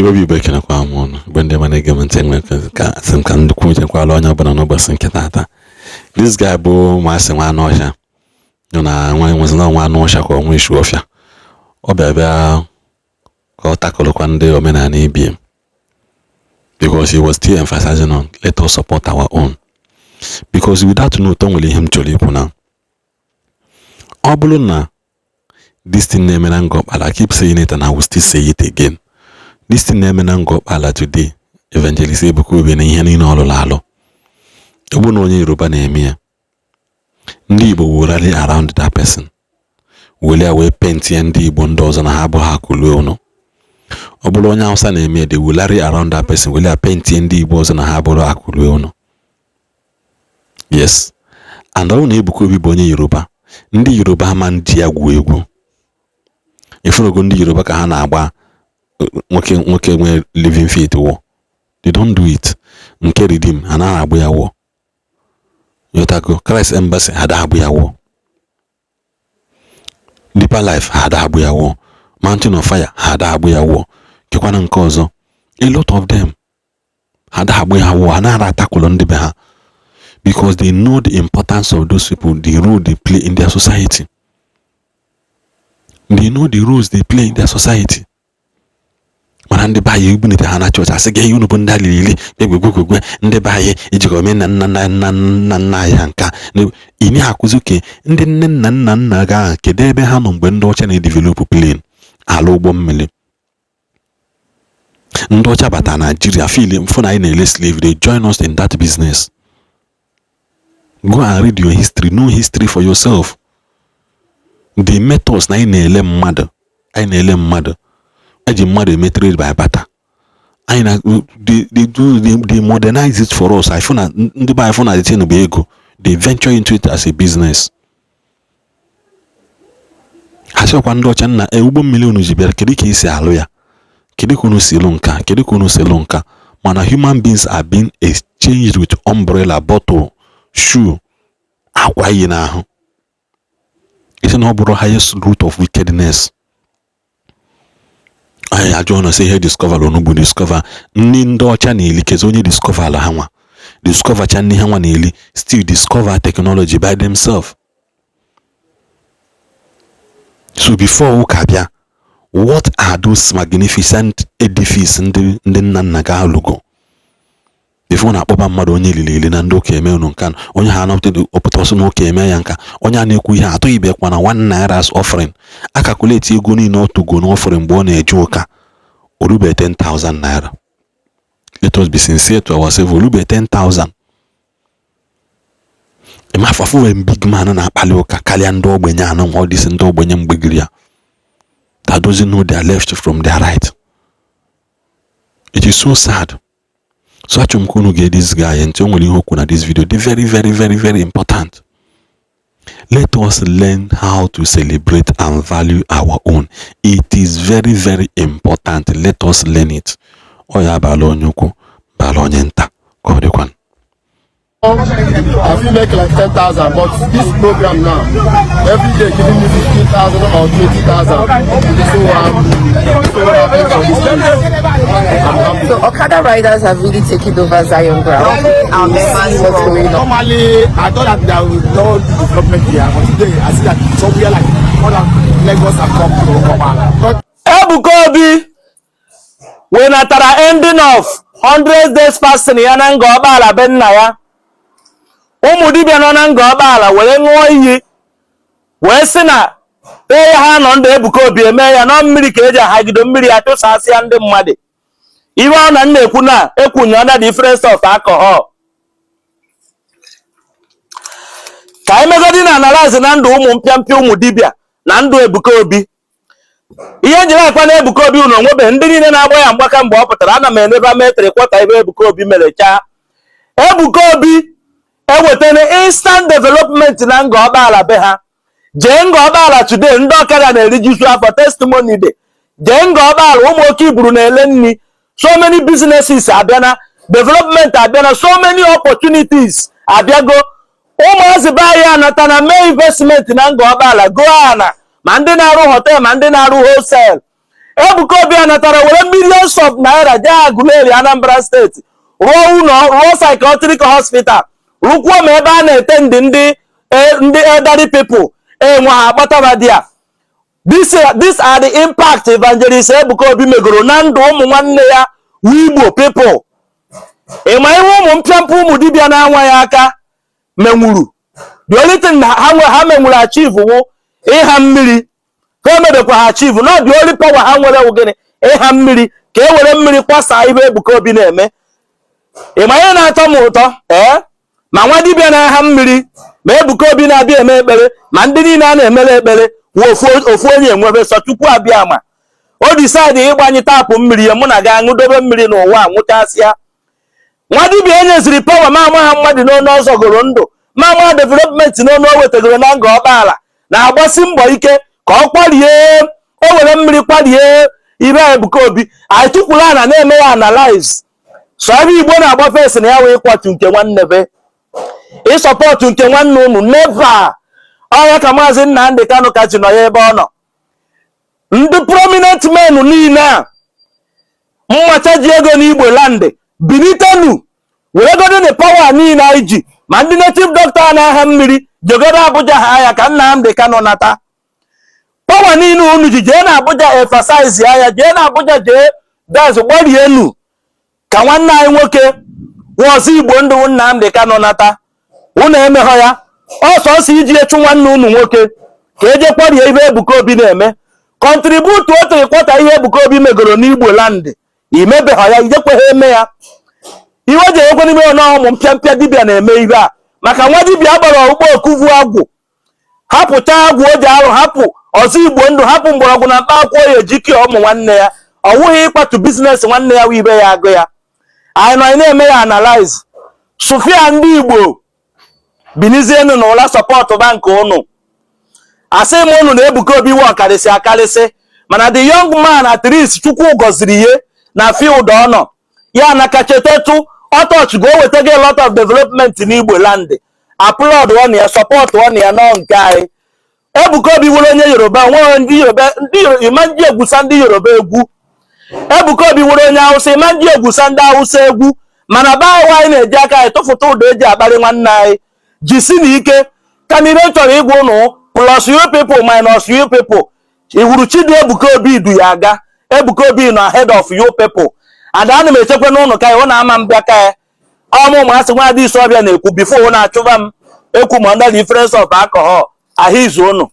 Igbo bụ Igbo, ekenekwa m ụnụ. Igbo ndị ọma na-ege m ntị, enwe ka asị m ka ndị kwuchekwala onye ọbụla n'ụbọchị nke taata. This guy bụ masị nwa anụ ọhịa nọ na nwa nwezi na nwa anụ ọhịa ka ọnwa isu ọfịa. Ọ bịa bịa ka ọ takụlụkwa ndị omenala ibie, because he was still emphasizing on let us support our own. Because without note, o nwere ihe m chọrọ ikwu na ọ bụrụ na this thing na-eme na Ngor Okpala, I keep saying it and I will still say it again, this thing na-eme na Ngor Okpala today, Evangelist Ebuka Obi na ihe niile ọ lụrụ alụ, egbu na onye Yoruba na-eme ya, ndị Igbo will rally around that person, were ya wee paintie ndị Igbo ndị ọzọ na ha abụghị akụlue ụnụ. Ọ bụrụ onye Hausa na-eme ya, they will rally around that person, were ya paintie ndị Igbo ọzọ na ha abụrụ akụlue ụnụ. Yes, and ọ bụrụ na Ebuka Obi bụ onye Yoruba, ndị Yoruba ama ndị ya gwu egwu. Ifunugo ndị Yoruba ka ha na-agba nwoke nwoke nwee living faith war? They don't do it. Nke Redeem ha naghị agba ya war. Yotago Christ Embassy ha da agba ya war. Deeper Life ha da agba ya war. Mountain of Fire ha da agba ya war. Kekwana nke ọzọ, a lot of them ha da agba ya war. Ha naghị atakwụlụ ndị be ha because they know the importance of those people, the role they play in their society. They know the roles they play in their society. Mana ndị be anyị ebunite ha na chọọchị, asị gị unu bụ ndị alilili gbegwegwegwe. Ndị be anyị ejikọ ome nna nna nna nna nna nna anyị ha nka ị na-akụzi oke ndị nne nna nna nna gị ahụ. Kedu ebe ha nọ mgbe ndị ọcha na-edevelop plane, ala ụgbọ mmiri? Ndị ọcha bata Naijiria feel mfụ na anyị na-ele slave, they join us in that business. Go and read your history, know history for yourself. The methods na anyị na-ele mmadụ, anyị na-ele mmadụ, eji mmadụ eme trade by barter. Anyị na they do they modernize it for us. I feel na ndị be anyị fụ na the thing bụ ego, they venture into it as a business. Ha sịkwa ndị ọcha nna ụgbọ mmiri unu ji bịara, kedu ka esi alụ ya? Kedu ka unu si lụ nka? Kedu ka unu si lụ nka? Mana human beings are being exchanged with umbrella, bottle, shoe, akwa yi n'ahụ. Isi na ọ bụrụ highest root of wickedness anyị ajụọ na sị ihe discover onugbu, discover nni ndị ọcha na-eli, kezi onye discover ala ha nwa, discover cha nni ha nwa na-eli, still discover technology by themselves. So before ụka bịa, what are those magnificent edifice ndị nna nna gị alụgo before na-akpọba mmadụ onye elili eli na ndị ụka eme unu nka? Onye ha anọpụta ọpụta ọsọ na ụka eme ya nka. Onye a na-ekwu ihe atụghị bekwa na ₦1 as offering, a calculate ego niile ọ tụgo na offering mgbe ọ na-eje ụka, orube 10,000 naira. Let us be sincere to ourselves, orube 10,000. Ịmafafu big man na-akpali ụka karịa ndị ogbenye anụ nwa ọdịsị ndị ogbenye mgbegiri ya that doesn't know their left from their right. It is so sad. So achọrọ m ka unu gee this guy ntị. O nwere ihe okwu na this video dị very, very, very, very important. Let us learn how to celebrate and value our own. It is very, very important. Let us learn it. Ọ ya abala onye ukwu, bara onye nta, ka ọ dịkwa. I fit make like 10,000, but this program now, every day giving me 15,000 or 20,000. So I'm so happy for this place. I'm happy. So Okada riders have really taken over Zion Ground. See what's going on. Normally, I thought that there will be no development here, but today I see that somewhere like more than Lagos have come to Okpala. But Ebuka Obi wenatara ending of 100 days fasting ya na Ngor Okpala be nna ya. Ụmụ dibịa nọ na Ngor Okpala were ṅụọ iyi wee sị na ee ha nọ ndụ Ebuka Obi eme ya nọ mmiri ka eji ahagide mmiri ya tụsasịa ndị mmadụ. Ihe ọ na nna ekwu na ekwunye under the influence of alcohol. Ka anyị megodi na analyze na ndụ ụmụ mpịampịa ụmụ dibịa na ndụ Ebuka Obi. Ihe njiri akpa na Ebuka Obi unu onwebeghị ndị niile na-agba ya mgbaka mgbe ọ pụtara. Ana m enebe metrị kwọta ebe Ebuka Obi mere chaa. Ebuka Obi ewetana instant development na Ngor Okpala be ha. Jee Ngor Okpala today, ndị ọkada na-erijusu afọ, testimony dị. Jee Ngor Okpala, ụmụ oke iburu na-ele nri. So many businesses abịana, development abịana, so many opportunities abịago. Ụmụazị be anyị anata na mee investment na Ngor Okpala, goo ana, ma ndị na-arụ hotel, ma ndị na-arụ wholesale. Ebuka Obi anatara were millions of naira jee Aguleri, Anambra State, rụọ ụlọ, rụọ psychiatric hospital, rụkwuo ma ebe a na-ete ndị elderly people enwe ha akpatara di ya. This are the impact Evangelist Ebuka Obi megoro na ndụ ụmụ nwanne ya Igbo people. Ịma ihe ụmụ mpịampịa ụmụ dibịa na-anwa ya aka menwuru? The only thing na ha nwe ha menwuru achieve wụ ịha mmiri. Ka o mebekwa ha achieve na the only power ha nwere wụ gịnị? Ịha mmiri, ka e were mmiri kwasaa ihe Ebuka Obi na-eme. Ịma ihe na-atọ m ụtọ? Ee, ma nwa dibịa na-aha mmiri, ma Ebuka Obi na-abịa eme ekpere, ma ndị niile a na-emere ekpere wụ ofu ofu onye enwebe sọ Chukwu abịa. Ma o decide ịgbanye tap mmiri ya, mụ na ga aṅụdobe mmiri n'ụwa nwụchasịa. Nwa dibịa enyeziri power, ma ama ha mmadụ n'ọnụ ọzọ goro ndụ, ma ama development n'ọnụ o wetagoro na Ngor Okpala, na-agbasi mbọ ike ka ọ kwarie, o were mmiri kwarie ibe Ebuka Obi. Anyị tụkwuru ana na-eme ya analyze. So ebe Igbo na-agba fesi na ya wee ịkwatu nke nwanne be, ịsupport nke nwanne unu, never. Ọya ka Maazị Nnamdị Kanụ ka ji nọ ya ebe ọ nọ. Ndị prominent men niile a mmacha ji ego n'Igbo land, bilitenu, were godin power niile anyị ji, ma ndị native doctor na-agha mmiri, jegodo Abuja ha ya ka Nnamdị Kanụ nata. Power niile unu ji, jee na Abuja emphasize ya, jee na Abuja, jee daz gbarienu ka nwanne anyị nwoke wọzọ Igbo ndụ Nnamdị Kanụ nata. Unu emeghọ ya ọsọsọ iji echu nwanne unu nwoke ka eje kwarie ihe Ebuka Obi na-eme. Contribute otu quarter ihe Ebuka Obi megoro n'Igbo land, imebeghọ ya, ijekweghị eme ya. Iwe ji ekwe n'ime ọnụ ụmụ mpịampịa dibịa na-eme ihe a, maka nwa dibịa gbara ọkpụkpọ okuvu agwụ, hapụcha agwụ o ji arụ, hapụ ọzọ Igbo ndụ, hapụ mgbọrọgwụ na mkpa akwụkwọ ya ejike ụmụ nwanne ya. Ọ wụghị ịkpatu business nwanne ya wụ ibe ya agụ ya. Anyị nọ na-eme ya analyze. Sufia ndị Igbo, binizienu na ụla support bank ụnụ. Asị m ụnụ na Ebuka Obi we ọkarịsị akarịsị, mana the young man, at least Chukwu gọziri ihe na field ọ nọ ya na kachetetu ọtọch go weta gị a lot of development n'Igbo land. Applaud ọ ya, support ọ ya nọ nke anyị. Ebuka Obi were onye Yoruba nwere ndị Yoruba, ndị ịma ndị egwusa ndị Yoruba egwu. Ebuka Obi were onye Hausa, ịma ndị egwusa ndị Hausa egwu. Mana be anyị, anyị na-eji aka anyị tụfụta ụdọ eji akparị nwanne anyị. Jisi na ike. Kama ibe m chọrọ ịgwa ụnụ, plus you people minus you people, iwuru Chidi Ebuka Obi du ya aga. Ebuka Obi nọ ahead of you people, and ana m echekwa n'ụnụ ka ya ụnụ ama mbịa ka ya ọmụ ụmụasị nwa dị isi ọbịa na-ekwu before ụnụ achụba m ekwu ma under the influence of alcohol ahụ izu ụnụ.